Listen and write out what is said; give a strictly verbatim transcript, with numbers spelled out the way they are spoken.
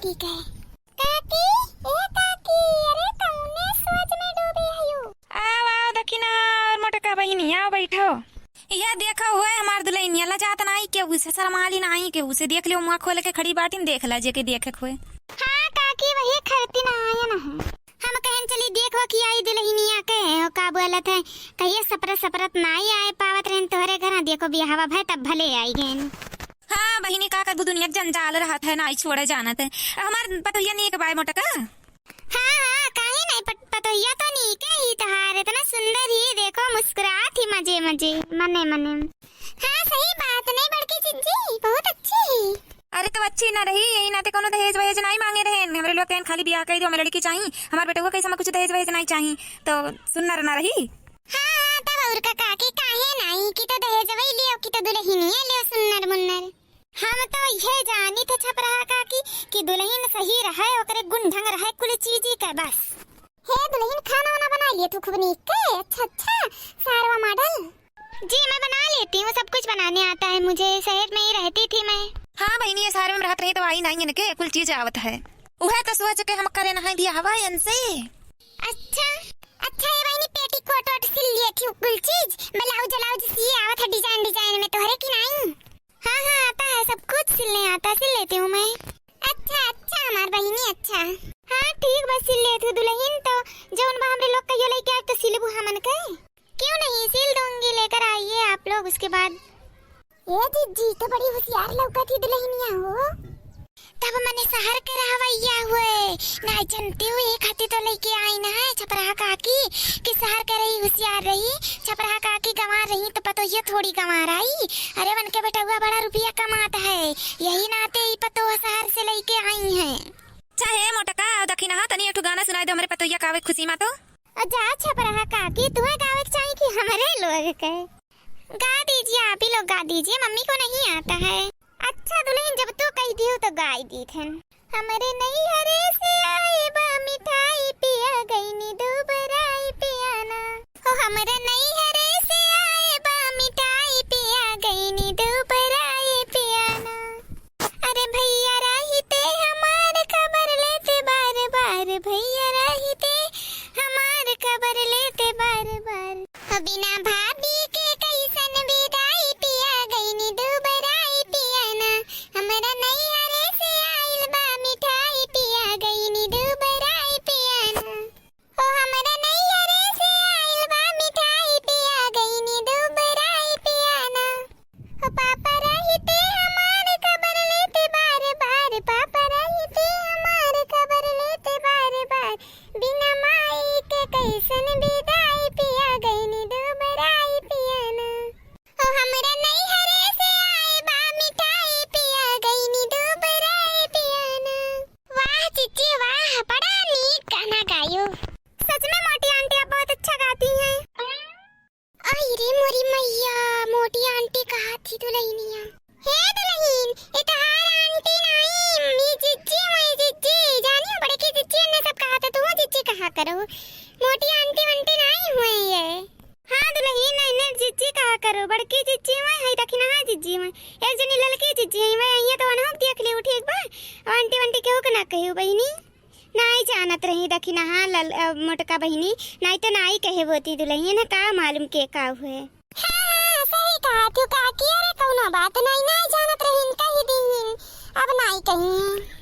ठीक है। काकी, ए काकी, अरे कौने सोच में डूबी हयू? आओ, आओ दखिनहा और मोटका बहिनी, आओ बैठो। या देखो हुए हमार दुलहिनिया, लजात नाहीं केहू से, सरमाली नाहीं केहू से। देख लियो, मुँह खोल के खड़ी बाटिन, देख ला जेके देखे के होए। हाँ काकी, वही खरती ना आयन है। हम कहन चली देखो कि आई दुलहिनिया के, ओ का बोलत है, कहिए सपरत सपरत नाहीं आए पावत रहन तोहरे घरा, देखो बियाहवा भय तब भले आई गएन। हाँ बहिनी, का करबू, दुनिया के जंजाल रहत है, नाहीं छोड़े जानत है। हमार पतोहिया नीक बाय मोटका? हाँ, हाँ, काहे नाहीं, पत-, पतोहिया तो नीके ही तोहार, इतना सुंदर ही, देखो मुस्कुरात ही मजे मजे, मने मने। हाँ, सही बात, नहीं बड़की जिज्जी, बहुत अच्छी ही। अरे तो अच्छी ना रही, यही नाते कौनो दहेज वहेज नाहीं माँगे रहेन, हमरे लोग कहन खाली बियाह कइ दो, हमें लड़की चाही, हमार बेटवा कैसे हमें कुछ दहेज वहेज नाहीं चाही, तो सुन्नर ना रही। हाँ, हाँ, तब और का काकी, काहे नाहीं, कि तो दहेज वही लियो, कि तो दुलहिनिया लियो, सुन्नर मुन्नर। हम तो ये जानी थे छपरहा काकी कि दुलहिन सही रहे, ओकरे गुण ढंग रहे कुल चीजी के बस। हे दुलहिन, खाना वाना बनाइ लिहे तू खूब नीक के? अच्छा, अच्छा, सारवा मॉडल। जी, मैं बना लेती हूँ, सब कुछ बनाने आता है मुझे, शहर में ही रहती थी मैं। हाँ बहिनी, ये शहर में रहत रही तो आई नाहीं इनके, कुल चीज आवत है। उहे तो सोच के हम करे नहाई दिया हवा इनसे। अच्छा, अच्छा, ये बहिनी पेटीकोट ओट सिल लिए थी कुल चीज, ब्लाउज व्लाउज सिए आवत है design design में तोहरे कि नाहीं? हाँ, हाँ, आता है, सब कुछ सिलने आता है, सिल लेती हूँ मैं। अच्छा, अच्छा, हमार बहिनी, अच्छा। हाँ, ठीक बा, सिल लेत हूँ दुलहिन, तो जौन बा हमरे लोग कहियो लइके आए तो सिलबू हमन के? क्यों नहीं, सिल दूंगी, लेकर आइए आप लोग उसके बाद। ए जिज्जी, तो बड़ी होशियार लौकत ही दुलहिनिया हो। तब मने शहर के रहवैया हुए, ना जनती हुए, खातिर तो लइके आई ना है छपरहा काकी, कि शहर के रही होशियार रही, छपरहा काकी गंवार रही तो पतोहिया थोड़ी गंवार आई। अरे उनके बेटउआ बड़ा रुपया कमात है, यही नाते ई पतोह शहर से लइके आई हैं। चाहे मोटका, आओ दखिनहा, तनी एक ठो गाना सुनाई दो हमरे पतोहिया का आवे खुशी मा तो। आ जा छपरहा काकी, तुहे गावे के चाही कि हमरे लोग के? गा दीजिए, आप ही लोग गा दीजिए, मम्मी को नहीं आता है। अच्छा दुलहिन, जब तू कहि दिहू तो गाइ दीथन। हमरे नैहरे से आए बा मिठाई पिया, गइनी दुबराई पिया ना। हो हमरे नैहरे से आए बा मिठाई पिया, गइनी दुबराई पिया ना। अरे भइया रहिते हमार खबर लेते बार बार, भइया रहिते हमार खबर लेते बार बार। हो बिना भाभी के कइसन बिदाई पिया, गइनी दुबराई पिया ना। हमरा नैहरे से आइल बा मिठाई पिया, गइनी दुबराई पिया ना। हो हमरा नैहरे से आइल बा मिठाई पिया, गइनी दुबराई पिया ना। हो पापा रहिते हमार खबर लेते बार बार, पापा रहिते हमार खबर लेते बार बार। बिना माई के कइसन बिदाई पिया, गइनी दुबराई पिया ना। हो हमरा नैहरे से आए बा मिठाई पिया, गइनी दुबराई पिया ना। वाह जिज्जी वाह, बड़ा नीक गाना गायो। सच में मोटी आंटी आप बहुत अच्छा गाती हैं। आई रे मोरी मैया, मोटी आंटी कहा थी दुलहिनिया। हे दुलहिन, ए तोहार आंटी नाई, ई जिज्जी हुई, जिज्जी। जानियो बड़की जिज्जी, इन्हें सब कहा था, तू जिज्जी कहा करो। मोटी आंटी वंटी नाई हुई ये। हाँ दुलहिन, इन्हें जिज्जी कहा करो, बड़की जिज्जी हुई है, दखिनहा जिज्जी हुई। एक जनी ललकी जिज्जी हुई, वह ये तो अनहु देख ली, ठीक बा। आंटी वंटी केहू के ना कहियो बहिनी। नाई जानत रही दखिनहा लल-, अ, मोटका बहिनी, नाई तो नाई कहे बोती दुलहिन, का मालूम के का हुए। हाँ, हाँ, सही कहा तू काकी, अरे कौनो बात नाई, नाई जानत रही, कही दीन, अब नाई कही।